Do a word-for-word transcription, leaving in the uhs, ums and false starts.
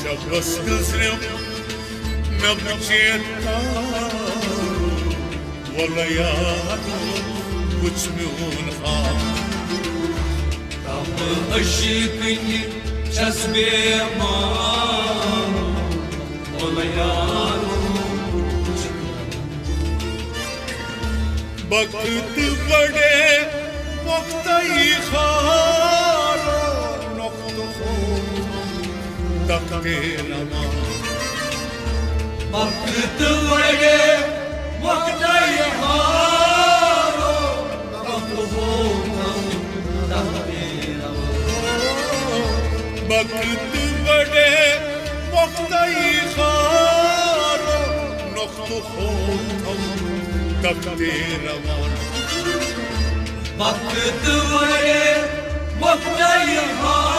بس گزرم مےٚ بچیتا، وَلہٕ یارو، وٕچھ میون حال۔ تَمہٕ عشقٕنۍ چھَس بیمار، وَلہٕ یارو، وٕچھ۔ وقت بڑے مۄختٕے خارو، نۄقطہٕ ہوتھم تختے روان۔ وقت بڑے مۄختٕے خارو، نۄقطہٕ ہوتھم تختے روان۔ وقت بڑے مۄختٕے خارو، نۄقطہٕ ہوتھم تختے روان۔ وقت بڑے مۄختٕے خارو،